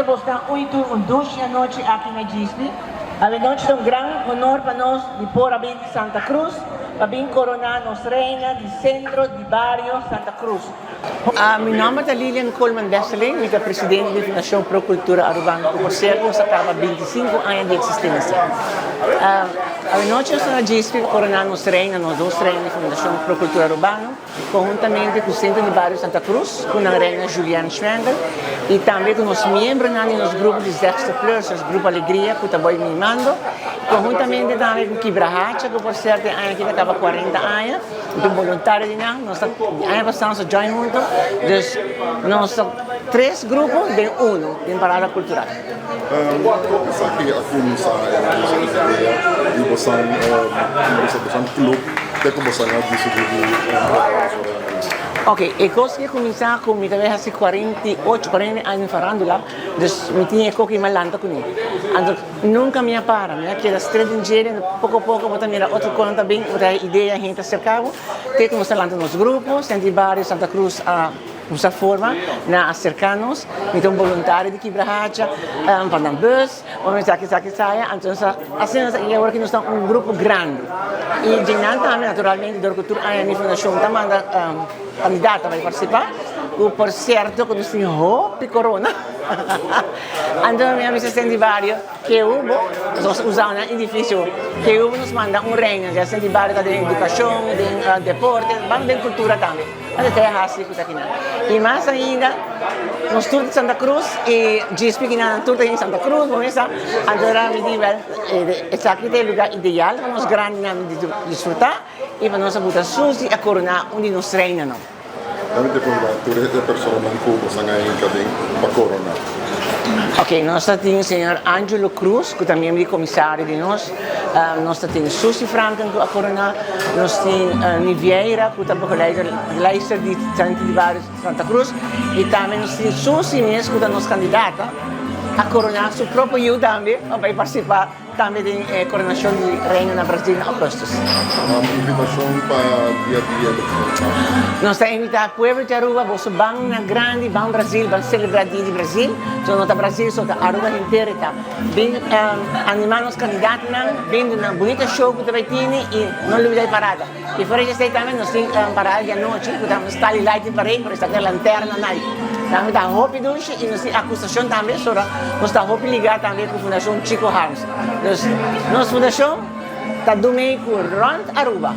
Bosnan un y tur un dushi anochi aki na Djispi. Awenochi ta un gran honor pa nos di por a bin di Santa Cruz pa bin corona nos reina di Centro di Bario Santa Cruz. Mi nomber ta Lilian Koolman Besseling, mi ta presidente di Fundacion Pro Cultura Arubano cu por cierto nos a caba 25 aña di existencia. Awenochi nos ta na Djispi pa corona nos reina, nos dos reina di Fundacion Pro Cultura Arubano. Konhuntamente ku Sentro di Bario Santa Cruz, ku nan reina Julian Schwengel i tambe ku nos miembronan di nos grupo di Zestig Plussers, Grupo Alegria ku ta boi mimando, konhuntamente tambe ku Kibrahacha ku por sierto e aña aki ta kaba 40 aña, mi ta un boluntario di nan, nos ta di aña pasado nos a join hunto, dus nos ta tres grupo den uno den Parada Kultural. Kon esaki a kuminsá e idea di bosan bosan club? Ke ku boso a disidí di entrega boso reina? Ok, e kos ke kuminsá ku mi ta bai hasi 48, 49 aña den farándula, dus mi tin e koki mas lanta ku mi. Anto nunka mi a para, mi a keda stret den djere, poko poko bo ta mira otro kosnan ta bin, bo ta haña idea, hende ta serka bo, te ku nos ta lanta nos grupo, Senti Bario Santa Cruz a. Usa forma na aserká nos. Mi ta un boluntario di Kibrahacha, pa nan bus, ora mi sa esaki esaya, anto nos ta asina nos ta i awor aki nos ta un grupo grandi. I dje nan tambe naturalmente dor ku tur aña mi fundashon ta manda kandidato pa partisipá, ku por sierto ku nos tin hopi korona. Anto mi a bisa Senti Bario ke hubo, nos usa nan edifisio, ke hubo nos manda un reina, ya Senti Bario ta den edukashon, den deporte, ban den kultura tambe. Nos ta hasi ku ta kinan. I mas ainda, nos tur di Santa Cruz i djispi kinan tur ta den Santa Cruz, bo mesa. Anto ora mi di wèl, esaki ta e lugá ideal pa nos grandinan disfrutá i pa nos a buta susi a koroná un di nos reinanan. Dame te pregunta, tur e personanan ku boso a hinka den pa koroná? Ok, nos ta tin señor Angelo Cruz ku ta miembro di komisario di nos. Nos ta tin Susie Franken ku a koroná, nos tin Nivieira ku ta begeleider leister di Centro di Bario Santa Cruz i tambe nos tin Susie mes ku ta nos kandidata a koroná su propio yu tambe pa bai partisipá tambe den e koronashon di Reino na Brasil na Augustus. Invitashon pa dia di elekshon. Nos ta invitá pueblo di Aruba boso ban na grandi ban Brasil ban selebrá dia di Brasil, so no ta Brasil so ta Aruba henter e ta. Bin anima nos kandidatonan, bin duna bunita show ku ta bai tini i no lubida e parada. I fuera di esei tambe nos tin parada di anochi ku ta Starry Lighting Parade, pero esaki ta lanterna night. Tambe ta hopi dushi i nos tin akusashon tambe sora nos ta hopi ligá tambe ku Fundashon Chico Harms. Dus nos fundashon ta dumei ku rònt Aruba.